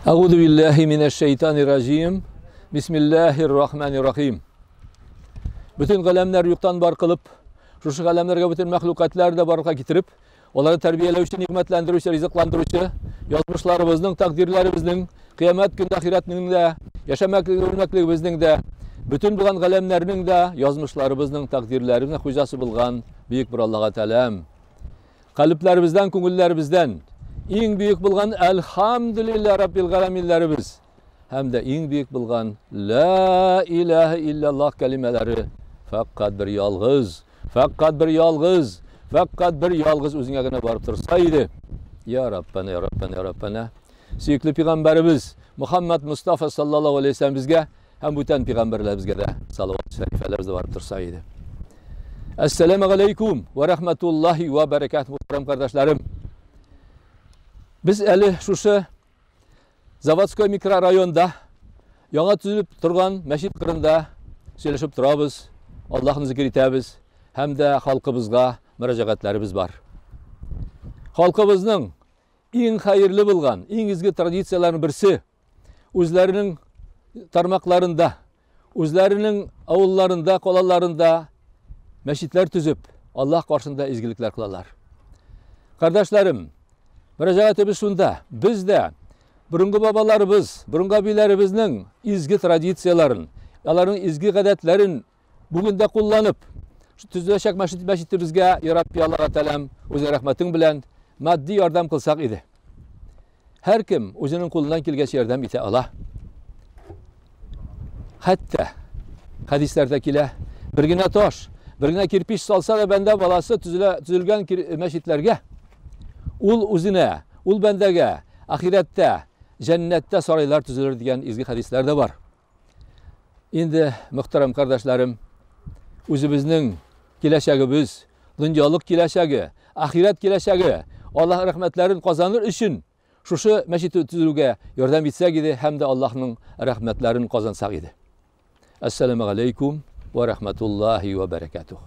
Әгуду билләһи минәш шәйтанир раҗим. Бисмиллаһир рахманир рахим. Бөтен галәмнәр юктан бар кылып, шушы галәмнәргә бөтен мәхлукатлар да барлыкка китереп, аларны тәрбияләүче, нигъмәтләндерүче, ризыкландыручы, язмышларыбызның, тәкъдирләребезнең, кыямәт көндә ахирәтнең дә, яшәмәклегебезнең дә, бөтен булган галәмнәрнең дә, язмышларыбызның, тәкъдирләребезнең хуҗасы булган бөек бер Аллага тәләм. Калебләребездән, күңелләребездән иң бөек булган Әлхамдулилла Раббил галәминләребез һәм дә иң бөек булган Ла илаһа илляллаһ кәлимәләре фәкать бер ялгыз, фәкать бер ялгыз, фәкать бер ялгыз үзеңә генә барып торса иде. Я Раббана, я Раббана, я Раббана. Сөекле пәйгамбәребез Мухаммад Мустафа саллаллаһу алейһи вәсәлләм безгә һәм бүтән пәйгамбәрләребезгә дә салават шәрифәләребез дә барып торса иде. Әссәламу алейкум ва рахматуллаһи ва баракатуһ, мөхтәрәм кардәшләрем. Без әле шушы Заводской микрорайонда яңа төзелеп торган мәчет кырында сөйләшеп торабыз, Аллаһны зикер итәбез һәм дә халкыбызга мөрәҗәгатьләребез бар. Халкыбызның иң хәерле булган, иң изге традицияләренең берсе үзләренең тармакларында, үзләренең авылларында, калаларында мәчетләр төзеп, Аллаһ каршында изгелекләр кылалар. Кардәшләрем, мөрәҗәгатебез шунда, без дә борынгы бабаларыбыз, борынгы әбиләребезнең изге традицияләрен, аларның изге гадәтләрен бүген дә кулланып, төзеләчәк мәчет мәчетебезгә, я Рабби Аллаһ Тәгаләм, үз рәхмәтең белән матди ярдәм кылсак иде. Һәркем үзенең кулыннан килгәнчә ярдәм итә ала. Хәтта хәдисләрдә килә, бер генә таш, бер генә кирпич салса да бәндә баласы төзелә, төзелгән мәчетләргә, ул үзенә, ул бәндәгә ахирәттә, җәннәттә сарайлар төзелер дигән изге хәдисләр дә бар. Инде, мөхтәрәм кардәшләрем, үзебезнең киләчәгебез, дөньялык киләчәге, ахирәт киләчәге, Аллаһ рәхмәтләрен казаныр өчен шушы мәчет төзүгә ярдәм итсәк иде һәм дә Аллаһның рәхмәтләрен казансак иде. Әссәламу алейкум ва рахматуллахи ва баракатух.